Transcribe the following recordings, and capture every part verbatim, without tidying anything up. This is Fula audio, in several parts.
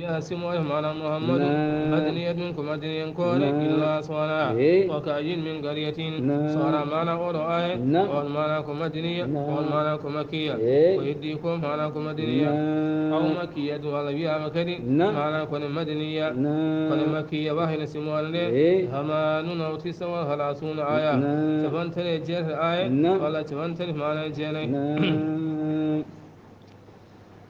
Yasimu ay maana Muhammadu. Naam. Madaniyatun ko madaniyankoore. Naam. Illa Soxna. Eey. Wa ka'ayyin min qaryatin. Naam. Soxna maana oɗo ay. Naam. On maana ko madaniya. Naam. On maana ko makkiya. Eey. Ko heddi ko maana ko madaniya. Naam. Aw makkiyatun walla wiyaama kadi. Naam. Maana ko ne madaniya. Naam. Ko ne makkiya wa hino simoore nde. Eey. Hamanun aw tisa wa halasuna aya. Naam. Capanɗe jeetati aya. Naam. Walla capanɗe maana jeenay. Naam.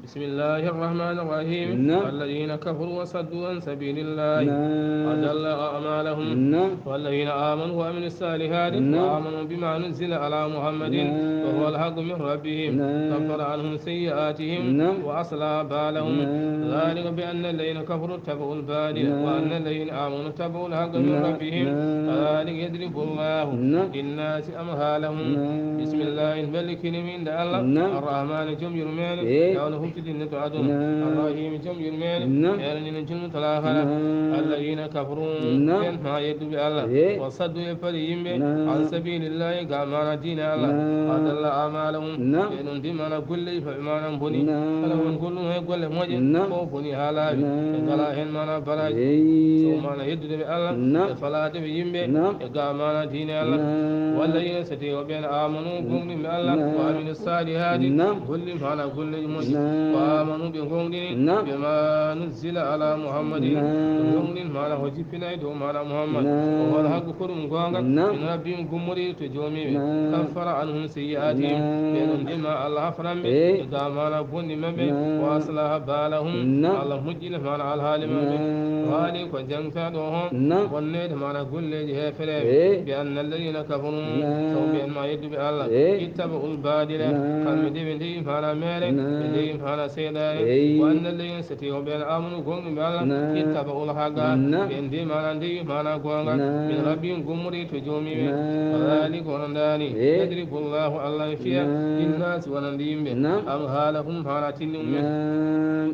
بسم الله الرحمن الرحيم. نعم. الذين كفروا وصدوا عن سبيل الله. نعم. أضل أعمالهم. نعم. والذين آمنوا وعملوا الصالحات. نعم. وآمنوا بما نزل على محمد. نعم. وهو الحق من ربهم. نعم. كفر عنهم سيئاتهم. نعم. وأصلح بالهم. نعم. ذلك بأن الذين كفروا اتبعوا الباطل. نعم. وأن الذين آمنوا اتبعوا الحق من. نعم. ربهم. نعم. كذلك يضرب الله. نعم. للناس أمثالهم. نعم. بسم الله. Ballikinimi nde Allah. Naam. Arrahmaani, jom yurmeende. Eey. Yawno huftidinne to aduna. Naam. Arrahiimi, jom yurmeende. Naam. Ɓeeɗo ni no julmu to laakara. Naam. Alladina kafaru. Naam. Ɓen maa yedduɓe Allah. Eey. Wa saddu, e paɗi yimɓe. Naam. An sabilillahi, ga maana diine Allah. Naam. Adalla amalahum. Naam. Ɓe ɗon di maana golleji maɓɓe maana boni. Naam. Kala won gollum he golle moƴƴe. Naam. Ko boni haa laaɓi. Naam. Ɓe ngala heen maana baraaji. Eey. So maana yeddude ɓe Allah. Naam. E falaade ɓe yimɓe. Naam. E ga maana diine Allah. Naam. Walla yino so tawi o ɓeen amanu, goongɗinɓe Allah, naam, wa amilu salihati, naam, golli maana golleeji moƴƴi. Naam. Wa amanu, ɓe goongɗini, naam, bima nuzzila ala Muhammadin, naam, ɓe goongɗini maana ko jippinay dow maana Muhammad. Naam. O wal haqqu, ko ɗum goonga, naam, min rabbihim, gummoriiɗo to joomiiɓe. Naam. Kaffara anhum sayyi'atihim, naam, ɓe ɗon dima Allah hafanan ɓe, eh, e ga maana bonɗi maɓɓe, naam, wa aslaha balahum, naam, Allah moƴƴina maana alhaali maɓɓe. Naam. Waali ko jangta ɗo hon, naam, bonneede maana golleeji heefereeɓe, eh, bi anna alladina kafaru, naam, sabu ɓeen maa yedduɓe Allah, eh, ittaba'ul baatila, naam, kamɓe de ɓe ndewi maana meere, naam, ɓe ndewi maana seyɗaane, eh, wa anna alladina, so tawi o ɓeen amanu, goongɗinɓe Allah, naam, ittaba'ul haqqa, naam, ɓe ndewi maana, ndewi maana goonga, naam, min rabbihim, gummori to joomiiɓe, naam, kadhalika, hono ndaani, eh, yadribu Allahu, Allah e fiya, naam, linnaasi, wonande yimɓe, naam, amhalahum, maana tinni mumen. Naam.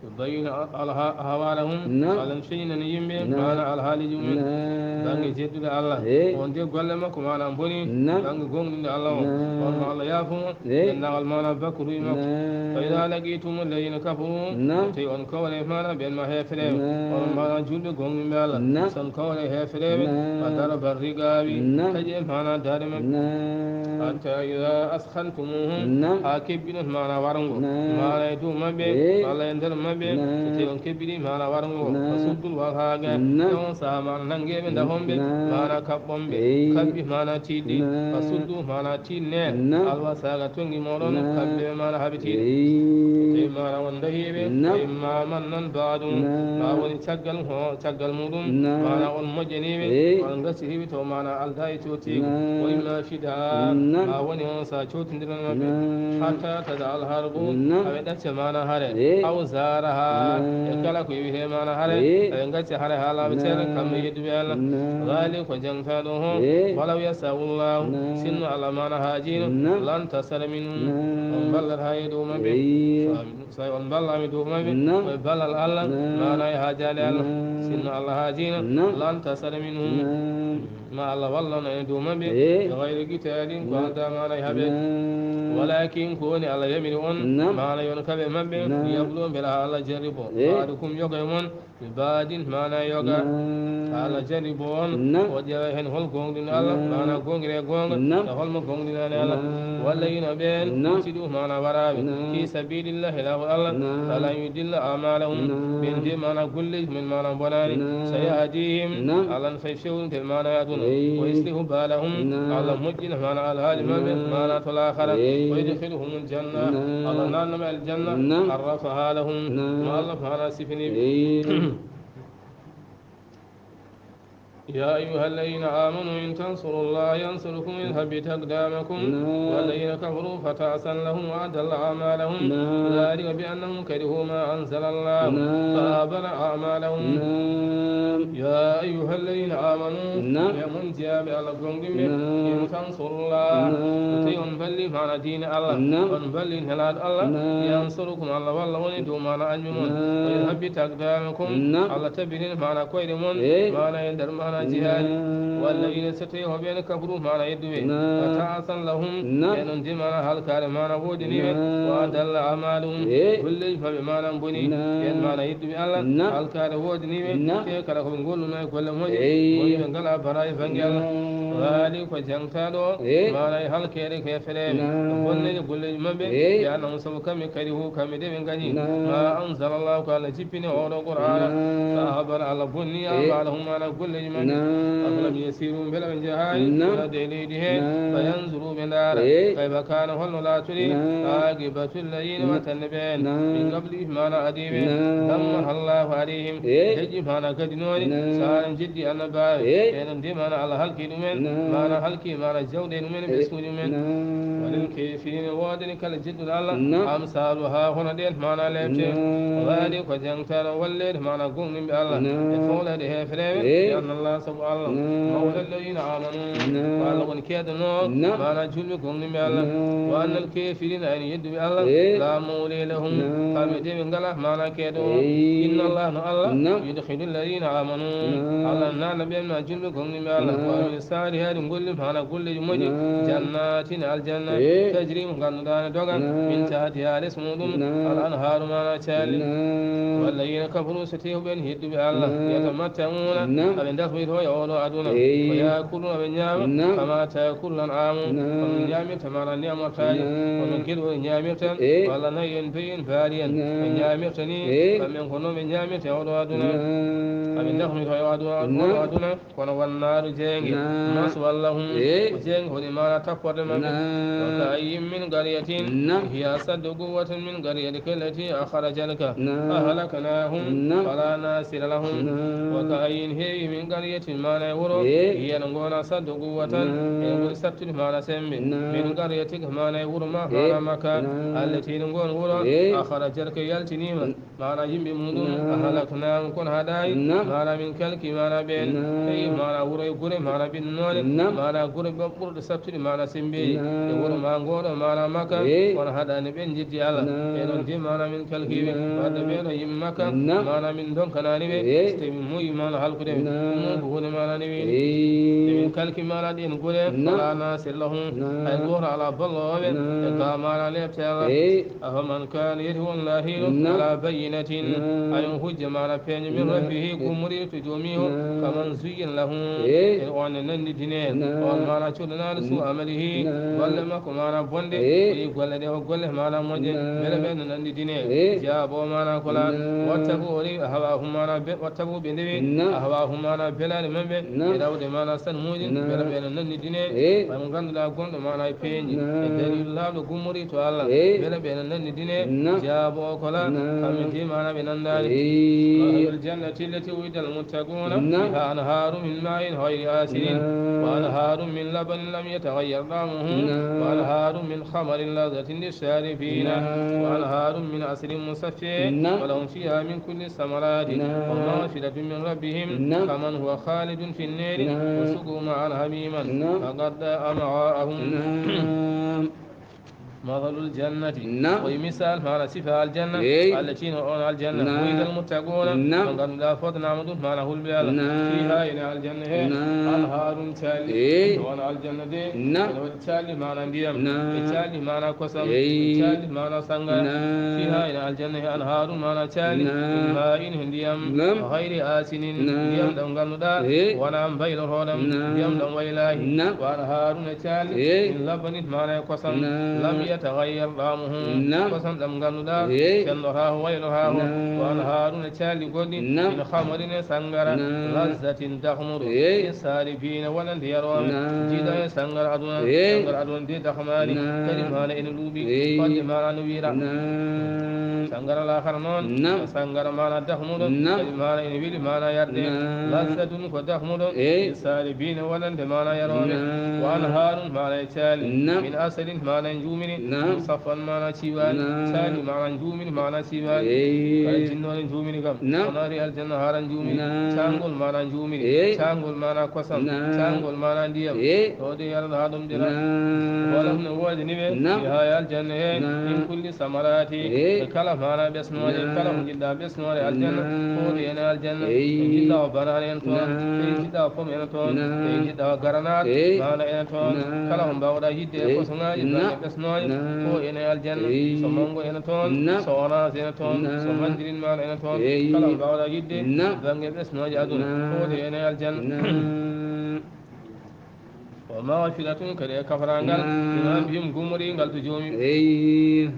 Yubayyinu ahwalahum, naam, Allah feeñinani yimɓe, naam, maana alhaaliiji mumen. Naam. Bannge jeddude Allah. Eh. On de golle makko maana boni. Naam. Bannge goongɗinde Allah o. Naam. On mo Allah yaafo mo. Eh. Denndaangal maana bakkuruuji makko. Naam. Fa iza laqitum alladina kafaru. Naam. Tawi on kawre maana ɓeen maa heefereeɓe. Naam. On maana julɓe goongɗinɓe Allah. Naam. So on kawre heefereeɓe. Naam. Fa darba riqaabi. Naam. Taƴe maana daade maɓɓe. Naam. Hatta iza askantumuhum, naam, haa kebbinon maana warngo, naam, maana e dow maɓɓe, eh, walla e nder maɓɓe, naam, so tawi on kebbidi maana warngo, naam, fasuddul wahaga, naam, on saha maana nangeɓe dahonɓe, naam, maana kaɓɓonɓe, eh, kaɓɓi maana tiiɗɗi, naam, fasuddu maana tiinne, naam, alwasaga tongi moɗon, naam, kaɓɓe maana habitiiɗi. Eh. So tawi maana on dahiɓe, naam, tawi ma man nan baadum, naam, ma woni caggal ho-, caggal muɗum, naam, maana on moƴƴaniɓe, eh, on gasi heɓi to maana alda e cootiigu, naam, o imma fida, naam, ma woni on sa cootindiran maɓɓe, naam, hatta tada alharbu, naam, aɓe ɗacca maana hare, eh, aw zaraha, naam, e kala ko iwi he maana hare, eh, aɓe gacca hare haa laaɓa ceere, naam, kamɓe yedduɓe Allah. Naam. Zalika ko jangtaɗo ho, eh, walaw yasa'u Allahu, naam, sinno Allah maana haajino, naam, lan tasara minhum, naam, on ballat haa e dow maɓɓe. Eyyo. Amin. So on mballaama dow maɓɓe, naam, ko e ballal Allah, naam, maana e haajaade Allah. Naam. Sinno Allah haajiino, naam, lan tasara minhum. Naam. Ma Allah wallan en dow maɓɓe, eh, bi gayri qitaalin, ko, naam, aldaa maana e haɓeede. Naam. Walakin ko woni Allah yamiri on, naam, maana yo on kaɓe maɓɓe, naam, liyabluwa mbela Allah jarribo. Eh. Ba'dakum yoga e mon, bi ba'din maana yoga. Naam. Allah jarribo on, naam, o ƴeewa heen hol goongɗinɗo Allah, naam, maana goongɗinɗo e goonga, naam, e hol mo goongɗinaani Allah. Naam. Walla yino ɓeen, naam, kutilu maana waraaɓe, naam, fi sabilillahi, laawol Allah, naam, falan yudilla amalahum, naam, ɓeen de maana golleeji mumen maana bonaani, naam, sayahdihim, naam, Allah no fay fewnude maana e aduna, eey, wa yuslihu balahum, naam, Allah moƴƴina maana alhaali maɓɓe, naam, maana to laakara, eey, wa yudkhiluhumul janna, naam, Allah naatna ɓe aljanna, naam, arrafaha lahum, naam, mo Allah maana sifini ɓe. Eey. يا أيها الذين آمنوا إن تنصروا الله ينصركم ويثبت أقدامكم. نعم. والذين كفروا فتعسا لهم وأضل أعمالهم. نعم. ذلك بأنهم كرهوا ما أنزل الله. نعم. فأحبط أعمالهم. نعم. يا أيها الذين آمنوا. نعم. Ɓe mon jiyaaɓe Allah goongɗinɓe. Naam. In tansurullaha. Naam. So tawi on mballi maana diine Allah. Naam. On mballi nelaaɗo Allah. Naam. Yansurukum, Allah walla on e dow maana añɓe mon. Naam. Wa yuthabbit aqdamakum. Naam. Allah tabbitin maana koyɗe mon. Eh. Maana e nder maana Jihaadi. Walla ina so tawii ko ɓeen kafaru maana yedduɓe. Ta'asan lahum. Ɓeen on de maana halkaare maana woodani ɓe. Wa adalla a'maalahum. Golleeji maɓɓe maana boni. Ɓeen maana yedduɓe Allah. Halkaare woodani ɓe. Te kala ko ɓe ngolluno e golle moƴƴe. Woni ɓe ngalaa baraaji bannge Allah. Haali ko jangtaaɗo o. Maana e halkeede ko e fereeɓe. Bonneede golleeji maɓɓe. Ɓe annahum sabu kamɓe kadi hu kamɓe de ɓe ngañi. Ma anzalallahu ko Allah jippini oɗo Qur'aana. Fa ahbata Allah bonni a'maalahum maana golleeji maɓɓe. Afalam yasiru mbela ɓe njahaani wala de leydi he. Fa yanzuru ɓe ndaara. Kayfa kaana holno laaturi. Aqibatu alladhina wattande ɓeen. Min qablihim maana adiiɓe. Dammaha Allahu alayhim. Heƴi maana gadinooɗi. Saara jeddi annabaaɓe. Ɓeen on de maana Allah halki ɗumen. Maana halki maana jawɗe ɗumen ɓe suuɗi ɗumen. Walil kafirina woodani kala jedduɗo Allah. Amsaluha hono ɗeen maana leɓte. Waali ko jangtano walleede maana gomɗinɓe Allah. E fowlade heefereɓe. Ɓe anna Allah sabu Allah. Mawla alladhina amanu. Ko Allah woni keedano. Maana julɓe gomɗinɓe Allah. Wa annal kafirina ayni yedduɓe Allah. La mawla lahum. Kamɓe de ɓe ngala maana keedo. Inna Allah no Allah. Yudkhilu alladhina amanu. Allah nana ɓen ma julɓe gomɗinɓe Allah. Wa amilu salihaati golli maana golleeji moƴƴi. Jannatin aljanna. Tajri mo ngannduɗaa ne doga. Min tahtiha les muɗum. Al anhaaru maana caali. Walladhina kafaru so tew ɓen hedduɓe Allah. Yatamatta'una. Aɓe ndasmoyto e oɗo aduna. Wa yaakuluna aɓe ñaama. Kama taakulul an'aamu. Kono ñaamirta maana neamortaaji. Kono gelɗo ñaamirta. Walla nayi en beyi en baali en. Ɓe ñaamirta ni. Kamɓen ko noon ɓe ñaamirta e oɗo aduna. Aɓe ndasmoyto e oɗo aduna. Kono wannaaru jeenge. Maswan lahum. Ko jeenge woni maana tapporde maɓɓe. Wa ka'ayyin min qaryatin hiya ashaddu quwwatan min qaryatika allati akhrajatka ahlaknahum fala nasira lahum. Wa ka'ayyin heewi min qaryatin maana e wuro. Hiya no ngona ashaddu quwwatan. E ɓuri sattude maana sembe. Min qaryatika maana e wuro ma maana Makka. Allati no ngon wuro. Akhrajatka yaltiniima. Maana yimɓe muɗum. Ahlaknahum kono haɗaani. Maana min kalki maana ɓeen. Eyi maana wuro e gure maana ɓinnooɗe. Maana gure ɓe ɓurɗe sattude maana sembeeji. E wuro ma ngooɗo maana Makka. Kono haɗaani ɓeen jeddi Allah. Ɓe ɗon de maana min kalki ɓe. Wadde ɓe ɗo yimɓe Makka. Maana min donkanaani ɓe. So tawi min moyi maana halkude ɓe. Ɗum ko huunde maana ne weeni. Nde min kalki maana ɗeen gure. Fala nasira lahum. Hay gooto alaa balloowo ɓe. E ka maana leɓte Allah. Afaman kana yad'u allahi ala bayyinatin. Ayon hujja maana peeño min rabbihi gummoriiɗo to joomiiho. Kaman zuyyina lahu. E on ne nanndidine. On maana cuɗanaɗo su amalihi. Golle makko maana bonɗe. Woni golle ɗe o golle maana moƴƴe. Mbele ɓe no nanndidine. Jaabo maana kola. Wattabu o rewi ahwahum maana be wattabu ɓe ndewi. Ahwahum maana belaɗe maɓɓe. E rawde maana san muɗum. Mbele ɓe no nanndidine. Ɓay mo ngannduɗaa gonɗo maana e peeñi. E daliilu laaɓɗo gummori to Allah. Mbele ɓe no nanndidine. Jaabo o kola. Kamɓe de maana ɓe nanndaani. Ahlul jannati allati wu'ida al muttaquna. Fiha anharu min ma'in ghayri asinin. Wa anharu min labanin lam yataghayyar ta'muhu. Wa anharu min khamarin ladhatin lisharibina. Wa anharu min asalin musaffin. Wa lahum fiha min kulli الثمرات ومغفرة من ربهم كمن هو خالد في النار وسقوا ماء حميما فقطع أمعاءهم. مثل الجنة. Ko e misal maana sifa aljanna. Allati no on aljanna. Wu'ida al muttaquna. Mo ngannduɗaa fodnaama ɗum maana hulɓe Allah. Fiha ene aljanna he. Anharun caali. On aljanna de. Caali maana ndiyam. E caali maana kosam. E caali maana sangara. Fiha ene aljanna he anharun maana caali. Min ma'in he ndiyam. Ghayri asinin. Ndiyam ɗam ngannduɗaa wona mbaylotoɗam. Ndiyam ɗam waylaaki. Wa anharun e caali. Min labanin maana e kosam. Lam yataghayyar ta'muhu. Kosam ɗam ngannduɗaa fenndotaako waylotaako. Wa anharun e caali goɗɗi. Min khamarin e sangara. Lazzatin dakhmuɗo. Sharibina wonande yarooɓe. Jiiɗa e sangara aduna. Sangara aduna de dakhmaani. Kadi maana ene luuɓi. Fodde maana no wiira. Sangara lahara noon. Sangara maana dakhmuɗo. Kadi maana ene weli maana yarde. Lazzatun ko dakhmuɗo. Sharibina wonande maana yarooɓe. Wa anharun maana e caali. Min asalin maana e njuumiri. Naam. Safan maana ciwaani. Naam. Saani maana njuumini, maana ciwaani. Eey. Kala jinnooɗo njuumini kam. Naam. Kono ari aljanna haara njuumini. Naam. Caangol maana njuumini. Eey. Caangol maana kosam. Naam. Caangol maana ndiyam. Eey. Ɗo de yaraɗo haa ɗum ɗira. Naam. Wala no woodi ni ɓe. Naam. Haa aljanna he. Naam. Min kulli samaraati. Eey. E kala maana ɓesnooje. Naam. Kala ko njiɗɗa ɓesnoore aljanna. Naam. Foodi ene aljanna. Eey. E njiɗɗa o banaana en toon. Naam. E njiɗɗa o pom en toon. Naam. E njiɗɗa o garanaat. Eey. Maana en toon. Naam. Kala ko mbaawɗa yiɗde e Eey. Kosoŋaaji. Naam. Baŋnge ɓesnooje. Naam. Fof ene aljanna. Eey. So manngo ene toon. Naam. So orange ene toon. Naam. So mandirin maana ene toon. Eey. Kala ko mbaawɗa yiɗde. Naam. Baŋnge ɓesnooje aduna. Naam. Foodi ene aljanna. Naam. Wa maghfiratun kadi e kafaraangal. Naam. Min rabbihim gummoriingal to joomi. Eey.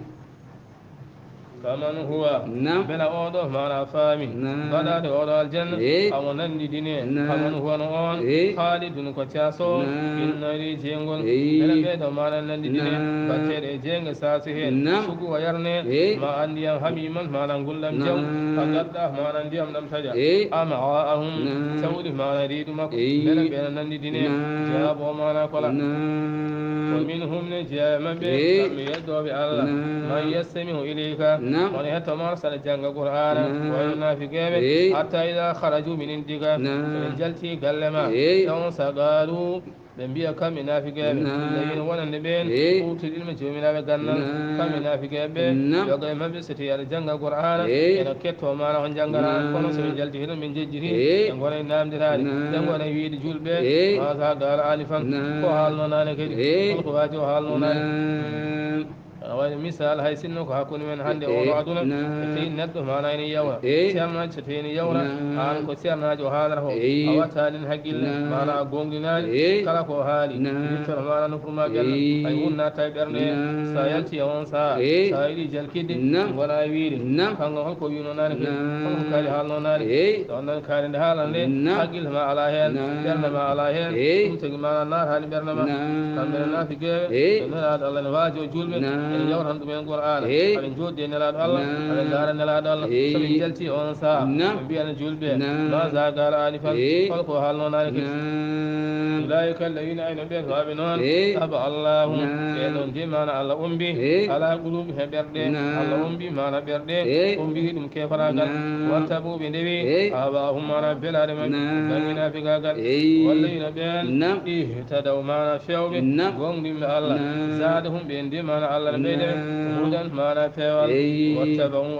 Kaman huwa. Naam. Bela oɗo maana faami. Naam. Baɗaade oɗo aljanna. Eey. Amo nanndi dine. Naam. Kaman huwa no on. Eey. Khalidun ko caso. Naam. Innari jeengol. Eey. Bela ɓeeɗo maana nanndi dine. Naam. Batteɗe e jeenge saasi heen. Naam. Sugu o yarne. Eey. Ma anndiyam hamiman maana ngullam jaw. Naam. Ka gadda maana ndiyam ɗam taƴa. Eey. Ama ahum. Naam. Sawdi maana riidu makko. Eey. Bela ɓeena nanndi dine. Naam. Jaabo maana kola. Naam. Wa minhum ne jeya maɓɓe. Eey. Kamɓe yeddooɓe Allah. Naam. Man yastamihu ilayka. Naam. Woni hetto ma saɗa jannga Qur'aana. Naam. Wa naafikeeɓe. Eey. Hatta ida kharaju min indika. Naam. Ɓe jalti galle ma. Eey. Ɗon sa qaalu. Ɓe mbiya kamɓe naafikeeɓe. Naam. Leyino wonande ɓeen. Eey. Uurtuɗin mi joomiraaɓe gannal. Naam. Kamɓe naafikeeɓe ɓe. Naam. Yoga e maɓɓe so tawii aɗa jannga Qur'aana. Eey. Ena ketto maana on janngana. Naam. Kono so ɓe jalti hino ɓe njejjiti. Eey. Ɓe ngona e naamndiraade. Naam. Ɓe ngona e wiide julɓe. Eey. Ma sa gaala alifan. Naam. Ko haalno naane kadi. Eey. Holko waaji o haalno naane. Naam. Aɗa waɗi misal hay sinno ko hakkunde men hannde. Eey, oɗo aduna. Naam. E tawi neɗɗo maana ene yawra. Eey. Ceernaajo so tawi ene yawra. Naam. Aan ko ceernaajo o haalata ko. Eey. A wattaani hakkille. Naam. Maana a goongɗinaani. Eey. Kala ko o haali. Naam. Yittoto maana nofru ma gannal. Eey. Hay hunde natta e ɓernde. Naam. Sa yalti e on saha. Eey. Sa yiɗi jalkidde. Naam. Ngona e wiide. Naam. Kanko holko wiino naane kadi. Naam. Holko kaali haalno naane. Eey. Ɗon noon kaari nde haalande. Naam. Hakkille ma alaa heen. Naam. Ɓernde ma alaa heen. Eey. Ɗum tagi maana naataani ɓernde ma. Naam. Kamɓe ne naafikeeɓe. Eey. Ɓe nelaaɗo Allah ne waajo julɓe. Naam. Ene yawtan ɗum en Qur'aana. Eey. Aɓe njooddi e nelaaɗo Allah. Naam. Aɓe ndaara nelaaɗo Allah. Eey. So ɓe njalti on saha. Naam. Ɓe mbiyana julɓe. Naam. Ma za qala anifan. Eey. Holko haalno naane kadi. Naam. Ulaa'ika alladhiina ayno ɓe ko aɓe noon. Eey. Taba Allahu. Naam. Ɓe ɗon de maana Allah ombi. Eey. Ala quluubihim ɓerɗe. Naam. Allah ombi maana ɓerɗe. Eey. Ombi ɗum keefaraagal. Naam. Wattabu ɓe ndewi. Eey. Ahawaahum maana belaaɗe maɓɓe. Naam. Baŋnge naafigaagal. Eey. Walla ina ɓeen. Naam. Ihtadaw maana feewɓe. Naam. Goongɗinɓe Allah. Naam. Zaadahum ɓe nde maana Allah ne ɓeyda ɓe. Naam. Hudan maana peewal. Eey. Wattaba'u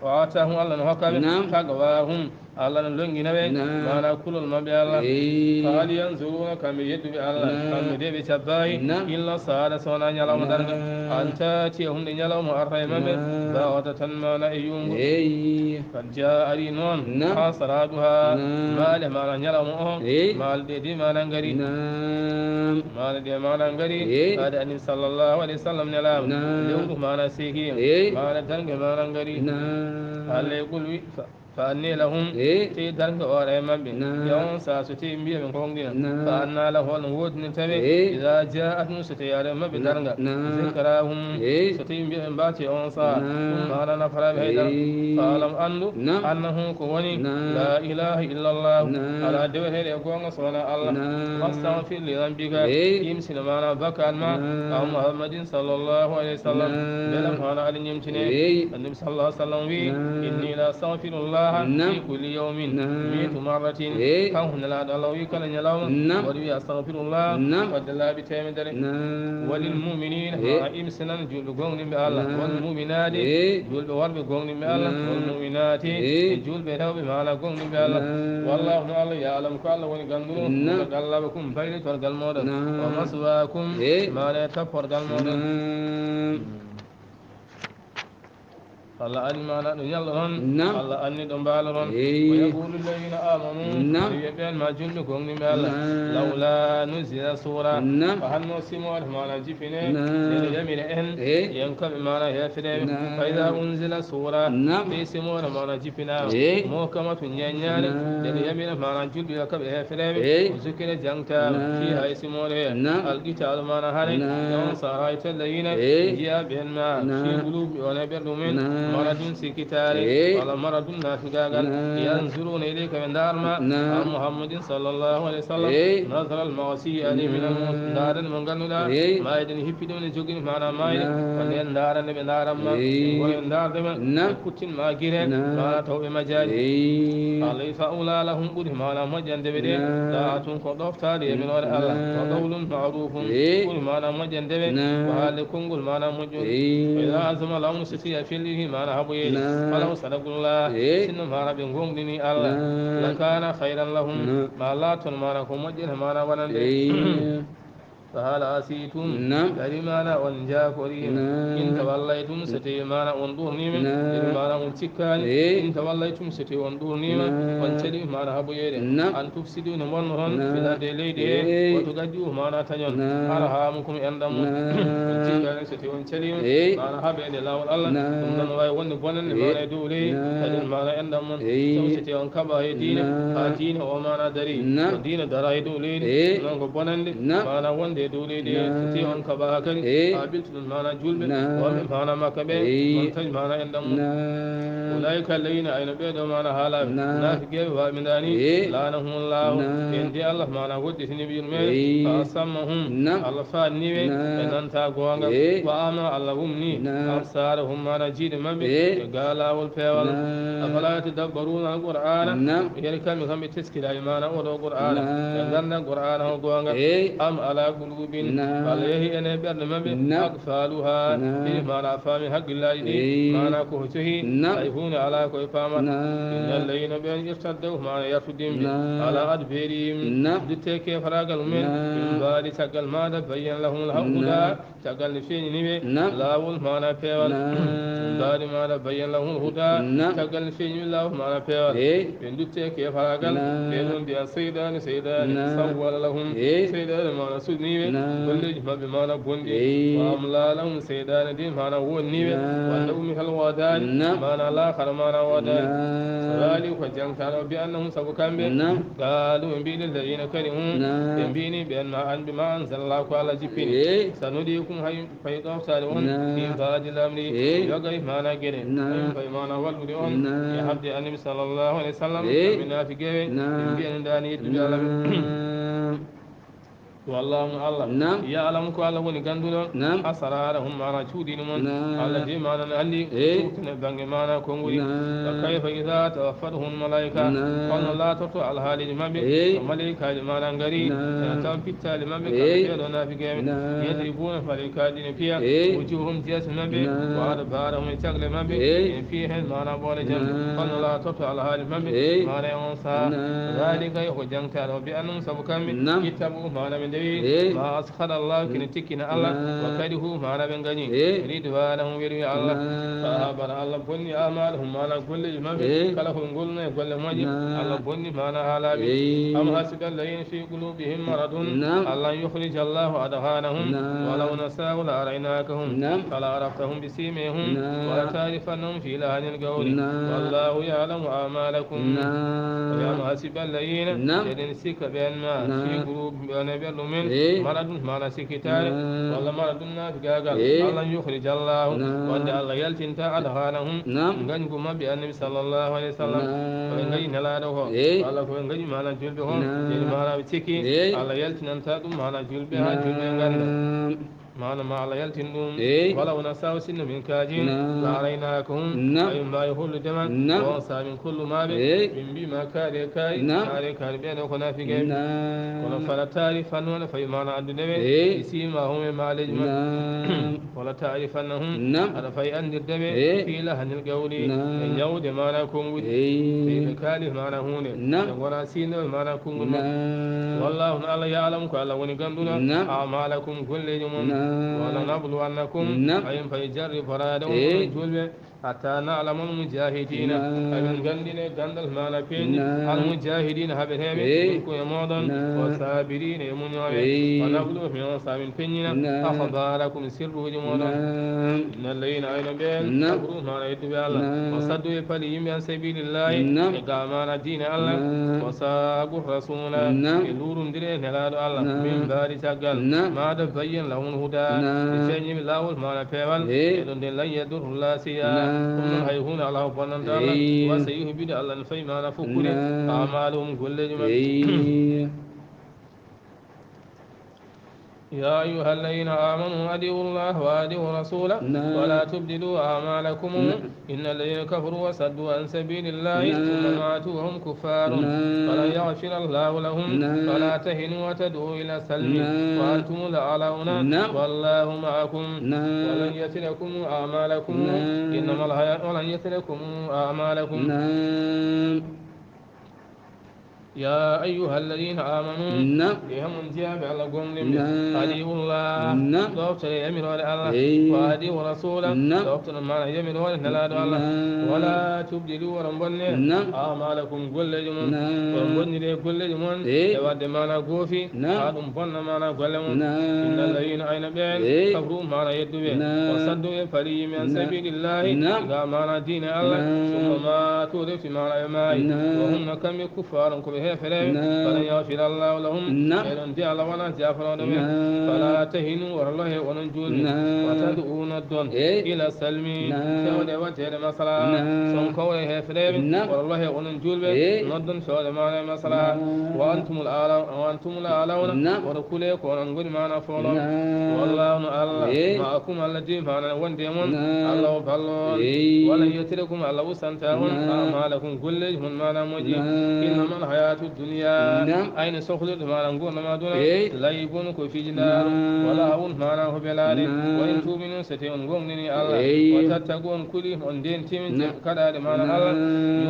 wa aataahum Allah ne hokka ɓe. Naam. Taqwaahum. Allah no longina ɓe. Naam. Maana kulol maɓɓe Allah. Eey. Fa hal yanzuruuna kamɓe yedduɓe Allah. Naam. Kamɓe de ɓe cabbayi. Naam. Illa saada so wonaa ñalawma darnga. Naam. An taatiyahum ɗe ñalawma arta e maɓɓe. Naam. Baxtatan maana e yuungo. Eey. Qad jaa ari noon. Naam. Asraaduha. Naam. Maale maana ñalawma o. Eey. Maale ɗe de maana ngari. Naam. Maale ɗe maana ngari. Eey. Baade annabi sallallahu alayhi wa sallam nelaama. Naam. Lewru maana seeki. Eey. Maale darnge maana ngari. Naam. Alle qul wi fa Fa anni lahum. Eey. Tawi darnga o ara e maɓɓe. Naam. Yawan sa so tawi mbiya ɓe goongɗina. Naam. Fa anna lahu, holno woodinirta ɓe. Eey. Ida jaat ɗum so tawi ara e maɓɓe darnga. Naam. Zikrahum. Eey. So tawi mbiya ɓe mbaati on sa. Naam. Ɗum maana nafaraɓe hay dara. Eey. Fa alam anndu. Naam. Annahu ko woni. Naam. La ilaha illa Allah. Naam. Ala deweteeɗo e goonga so wona Allah. Naam. Wastaghfir li dhanbika. Eey. Imsina maana bakkaat ma. Naam. Aw Muhammadin sallallahu alayhi wa sallam. Naam. Mbela maana aɗa ñemtine. Eey. Annabi sallallahu alaihi wasallam wi, inni la astaghfirullah fi kulli yawmin mi'ata marratin. Kanko nelaaɗo Allah wi kala ñalawma mboɗo wi astaghfirullah fodde laabi teemedere. Walil mu'minina, ma imsinan julɓe goongɗinɓe Allah. Wal mu'minati, julɓe worɓe goongɗinɓe Allah. Wal mu'minati, e julɓe rewɓe maana goongɗinɓe Allah. Wallahu no Allah ya'lamu ko Allah woni gannduro taqallabakum baylitorgal mooɗon. Wa maswaakum, maana e tapporgal mooɗon. Allah anni maana ɗo ñalɗo ɗon. Naam. Allah anni ɗo mbaalo ɗon. Eey. Wa yaqulu alladhina amanu. Naam. Wiya ɓeen ma julɓe goongɗinɓe Allah. Naam. Lawla nuzila sura. Naam. Ko hanno simoore maana jippine. Naam. Ene yamira en. Eey. Yen kamɓe maana heefereeɓe. Naam. Fa idha unzila sura. Naam. Ɓe simoore maana jippinaama. Eey. Muhkamatun ñeeñaani. Naam. Ene yamira maana julɓe yo kamɓe heefereeɓe. Eey. O zukira jangtaama. Naam. Fi hay simoore he. Naam. Alqitaalu maana hare. Naam. Yawan sa ra'ayta alladhina. Eey. Jiya ɓeen ma. Naam. Fi qulubi on e ɓerɗe mumen. Naam. Maradun sikkitaare, wala maradun naafigaagal. Yanzuruna ilayka, ɓe ndaarma. An Muhammadin sallallahu alayhi wa sallam. Nazara al-maghshi alayhi min al-maut. Ndaaren mo ngannduɗaa maayde ne hippi ɗum, ne jogini maana maayde. Ko nden ndaarande ɓe ndaaran ma. Ɓe ngoni ndaarde ma. Ɓe kuttin ma gire. Maana taw ɓe majjaali. Alayhi fa awla lahum, ɓuri maana moƴƴande ɓe de. Da'atun, ko ɗoftaade e min wala Allah. Wa qawlun ma'rufun, ɓuri maana moƴƴande ɓe. Ko haalde konngol maana moƴƴol. Wa idha azama al-amru, so tawi a felliti maana haɓoyeede. Falaw sadaqullah, sinno maana ɓe goongɗini Allah. Lakana khayran lahum, ma laatono maana ko moƴƴere maana wonande. Fa hal asaytum, kadi maana on njaakorii? In tawallaytum, so tawi maana on ɗuurnii ma. Kadi maana on cikkaani. In tawallaytum, so tawi on ɗuurnii ma, on calii maana haɓoyeede. An tufsidu, no mbonnoton, fil ardi, e leydi he. Wa tuqatti'u, maana tañon. Arhamakum, enɗam mon. On cikkaani so tawi on calii ma maana haɓeede laawol Allah. Ɗum noon waawi wonde bonannde maana e dow leydi, kadi maana enɗam mon. Sabu so tawi on kaɓaa he diine, haa diine o maana darii, ko diine daraa e dow leydi, ɗum noon ko bonannde maana wonde e dow leydi. So tawi on kaɓaa kadi, haa ɓiltuɗon maana julɓe wonɓe maana Makka ɓe, on tawi maana enɗam mon. Ulaa'ika alladhiina, ayno ɓee ɗoo maana haalaaɓe, naafigeeɓe waaɓindaani, la'anahumullaahu, ɓen de Allah maana woɗɗitini ɓe yurmeende, fa asammahum, Allah faatni ɓe, ɓe nanta goonga, wa a'maa, Allah wumni, absaarahum, maana jiiɗe maɓɓe, ɓe gaa laawol peewal. Afalaa yatadabbaruuna al-Qur'aana, yeri kamɓe kam ɓe teskiraani maana oo ɗoo Qur'aana, ɓe ngannda Qur'aana o goonga, am alaa quluubin, walla yehi en e ɓerɗe maɓɓe, aqfaaluhaa, ɗi maana faami hakkillaaji ɗi, maana ko o cohi, hay huunde alaa ko ɓe paamata. Inna alladhiina, ɓeen, irtaddaw, maana yartudimɓe, alaa adbaarihim, dutte keefaraagal mumen, min ba'di, caggal, maa tabayyana lahumul hudaa, caggal nde feeñini ɓe laawol maana peewal. Min ba'di maa tabayyana lahumul hudaa, caggal nde feeñini ɓe laawol maana peewal. Ɓe dutte keefaraagal, ɓe ɗon mbiya seyɗaani, seyɗaani, sawwala lahum, seyɗaani maana suɓni ɓe, golleeji maɓɓe maana bonɗi. Wa amlaa lahum, seyɗaani de maana wonni ɓe, wa lahum hal wa'daani, maana laakara maana wa'daani. Zaalika, ko jaŋtaaɗo, bi annahum, sabu kamɓe, qaalu, ɓe mbiyi, lilladhiina karihuu, ɓe mbiyani ɓeen ma an, bi ma anzalallah, ko Allah jippini, sanudiikum, hay fay ɗoftaade on, fi ba'dil amri, yoga e maana geɗe, hay fay maana wallude on e haɓde Annabi sallallahu alayhi wa sallam, kamɓe naafigeeɓe, ɓe mbiyani ndaani yettude Allah ɓe. Wallaahu, Allah, ya'lamu, ko Allah woni gannduɗo, asraarahum, maana cuuɗiini mon. Allah de maana no anndi cuuɗi e bannge maana konguɗi. Wa kayfa idhaa tawaffathumul malaa'ika, holno laatorto alhaaliiji maɓɓe, so malaa'ikaaji maana ngari, ena tawa pittaali maɓɓe, kamɓe ɓee ɗoo naafigeeɓe, yadribuuna, malaa'ikaaji ɗi ena piya, wujuuhahum, jeese maɓɓe, wa adbaarahum, e cagle maɓɓe, ena piya heen maana ɓoole jamɗe, holno laatorto alhaali maɓɓe, maana e on sahaa. Zaalika, ko jaŋtaaɗo, bi annahum, sabu kamɓe, ittaba'uu, maana ɓe ndewi, maa askhata Allaahu, kene tikkina Allah, wa karihuu, maana ɓe ngañi, ridwaanahu, yurmeende Allah. Fa ahbata, Allah bonni, a'maalahum, maana golleeji maɓɓe, kala ko ɓe ngolluno e golle moƴƴe, Allah bonni maana haalaaɓe. Am hasiba alladhiina fi quluubihim maradun an lan yukhrija Allaahu adghaanahum, walaw nashaa'u la araynakahum, fala araftahum bi siimayhim, wala ta'rifannahum fi lahnil qawli, wallaahu ya'lamu a'maalakum. Am hasiba alladhiina, eɗen sikka ɓeen ma, fi quluubihim, ɓe woni e ɓerɗe mumen, maradun, maana sikkitaare, walla maradun, naafigaagal, an lan yukhrija Allaahu, wonde Allah yaltinta, adghaanahum, ngañgu maɓɓe, Annabi sallallahu alayhi wa sallam, ko ɓe ngañi Nelaaɗo ko, walla ko ɓe ngañi maana julɓe ko, kadi maana ɓe sikki, Allah yaltinanta ɗum maana julɓe, haa julɓe ngannda. Maana ma Allah yaltin ɗum. Walaw nashaa'u, sinno min kaajin, la araynakahum, ɓay en mbaawi hollude ma, on sahaa min kollu ma ɓe, min mbiyi ma kaari e kaari, kaari e kaari, ɓeen ɗoo ko naafigeeɓe. Kono fala ta'rifannahum, fay maana anndude ɓe, bi siimaahum, e maaleeji maɓɓe. Wala ta'rifannahum, aɗa fay anndirde ɓe, fi lahnil qawli, e ñawde maana konnguɗi. Tawi ɓe kaali maana huunde, ɓe ngonaa siindooɓe maana konnguɗi maɓɓe. Wallaahu, no Allah, ya'lamu, ko Allah woni gannduɗo, a'maalakum, golleeji mon. Wala nabluwannakum, ɓay en fay jarriboraade on, onon julɓe, hatta na'lamal mujaahidiina, haa min nganndina e ganndal maana peeñɗi, al mujaahidiina, haɓeteeɓe, minkum, e mooɗon, wa saabiriina, e muñooɓe. Wa nabluwa, min on sahaa min peññina, akhbaarakum, sirruuji mooɗon. Inna alladhiina, ayno ɓeen, kafaruu, maana yedduɓe Allah, wa saddu, ɓe paali yimɓe, an sabiilillaahi, e gaa maana diine Allah, wa saabbu rasuula, ɓe luurondiri e Nelaaɗo Allah, min ba'di, caggal, maa tabayyana lahumul hudaa, ɓe feeñnii ɓe laawol maana peewal, ɓee ɗoon de, lan yadurrullaaha shay'an, Ɗum noon hay huunde alaa ko bonnanta Allah. Eey. Wa sayuhbitu, Allah no fawi maana fukkude. Naam. A'maalahum, golleeji maɓɓe. Eey. يا أيها الذين آمنوا أطيعوا الله وأطيعوا الرسول. نعم. ولا تبطلوا أعمالكم. نعم. إن الذين كفروا وصدوا عن سبيل الله. نعم. ثم ماتوا وهم كفار. نعم. فلن يغفر الله لهم. نعم. فلا تهنوا وتدعوا إلى السلم. نعم. وأنتم الأعلون. نعم. والله معكم. نعم. ولن يتركم أعمالكم. نعم. إنما الحياة، ولن يتركم أعمالكم. نعم. يا أيها الذين آمنوا. Naam. E homon jiyaaɓe Allah gomɗinɓe. Naam. أطيعوا الله. Naam. Ɗoftore yamiroore Allah. Eey. وأطيعوا الرسول. Naam. Ɗoftoɗon maana yamiroore Nelaaɗo Allah. Naam. ولا تبطلوا, oɗon bonne. Naam. أعمالكم, golleeji mon. Naam. Oɗon bonniri e golleeji mon. Eey. E waɗde maana goofi. Naam. Haa ɗum bonna maana golle mon. Naam. إن الذين, ayna ɓeen. Eey. كفروا, maana yedduɓe. Naam. وصدوا, ɓe fali yimɓe, عن, naam, سبيل الله. Naam. Ga maana diine Allah. Naam. ثم ماتوا, refti maana ɓe maayi. Naam. وهم, no kamɓe, كفار, ko ɓe heefereɓe. Naam. فلن يغفر الله لهم. Naam. Ɓe ɗon de Allah wonaa jaafanooɗo ɓe. Naam. فلا تهنوا, woro lohe onon juulɓe. Naam. وتدعوا, noddon. Eey. إلى السلم. Naam. Fewde waɗteede maslaha. Naam. Son kowre heefereɓe. Naam. Woro lohe onon juulɓe. Eey. Noddon fewde maana e maslaha. Naam. وأنتم الأعلو-, وأنتم الأعلون. Naam. Woro kule ko onon ngoni maana foolon. Naam. والله, no Allah. Eey. معكم, Allah de maana wonde e mon. Naam. Allah o ballo on. Eey. ولن يتركم, Allah usanta on. Naam. أعمالكم, golleeji mon maana moƴƴi. Naam. إنما الحياة الدنيا. Naam. Ayne sohlirde maana nguurndam aduna. Eey. لعب, ko fijindaaru. Naam. ولهو, maana ko belaade. Naam. وإن تؤمنوا, so tawii on goongɗinii Allah. Eey. وتتقوا, on kulii, on ndeentii min, naam, kaɗaaɗe maana, naam, Allah.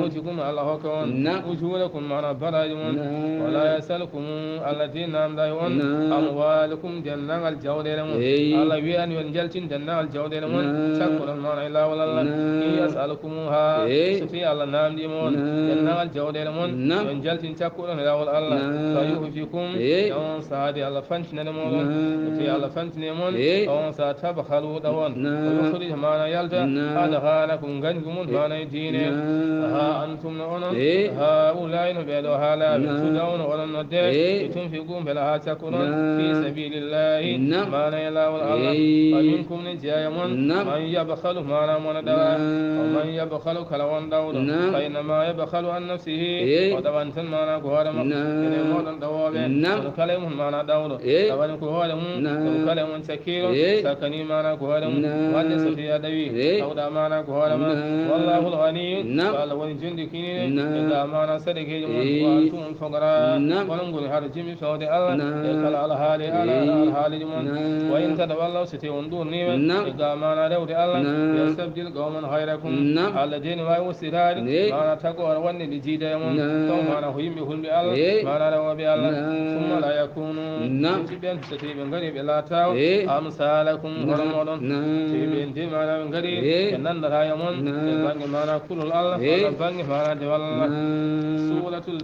يؤتكم, Allah hokka on. Naam. أجوركم, maana baraaji mon. Naam. ولا يسألكم, Allah de naamndaay on. Naam. أموالكم, denndaangal jawɗeele mon. Eey. Allah wiyaani on njaltin denndaangal jawɗeele mon. Naam. Cakkoɗon maana e laawol Allah. Naam. إن يسألكموها, eey, so tawii Allah naamndiima on, naam, denndaangal jawɗeele mon, naam, on njaltin cakkoɗon e laawol Allah. Naam. فيحفكم, eey, e on sahaa de Allah fantinane mooɗon. Naam. So tawii Allah fantini e mon, eey, on sahaa تبخلوا, ɗawon. Naam. ويخرج, maana yalta, naam, أضغانكم, ngañgu mon, eey, maana e diine. Naam. ها أنتم, no onon, eey, هؤلاء, no ɓee ɗoo haalaaɓe, naam, تدعون, oɗon nodde, eey, لتنفقوا, mbela haa cakkoɗon, naam, في سبيل الله, naam, maana e laawol Allah. Eey. فمنكم, ne jeyaa e mon, naam, من يبخل, maana mo na ɗawa. Naam. ومن يبخل, kala won ɗawɗo, naam, فإنما يبخل عن نفسه, eey, o ɗawan tan maana ko hoore makko. Naam. Enen mooɗon ɗawooɓe, naam, kono kala e mon maana ɗawɗo, eey, ɗawani ko hoore mum, naam, kono kala e mon cakkiiɗo, eey, sakkani maana ko hoore mum. Naam. Waɗde so tawii a ɗawi, eey, tawɗa maana ko hoore ma. Naam. والله الغني, naam, ko Allah woni jonɗikinii, naam, e ga maana sadakeeji mon, eey, وأنتم الفقراء, naam, onon ngoni hara jimmi fewde Allah, naam, e kala alhaali, ala, ala, naam, alhaaliiji mon. Naam. وإن تتولوا, so tawii on ɗuurniima, naam, e ga maana rewde Allah, naam, يستبدل قوما غيركم. Naam. Allah de no waawi ustidaade, eey, maana tagoore wonde nde jiida e mon. Naam. Taw maana ko yimɓe hulɓe Allah, eey, maana rewooɓe Allah. Naam. ثم لا يكونوا, naam, ɓen, so tawii ɓe ngarii ɓe laataama, eey, أمثالكم, naam, hono mooɗon. Naam. So tawii ɓe de maana ɓe ngarii, eey, ɓe nanndataa e mon, naam, e bannge maana kulol Allah, eey, walla bannge maana dewal Allah. Naam. Suuratul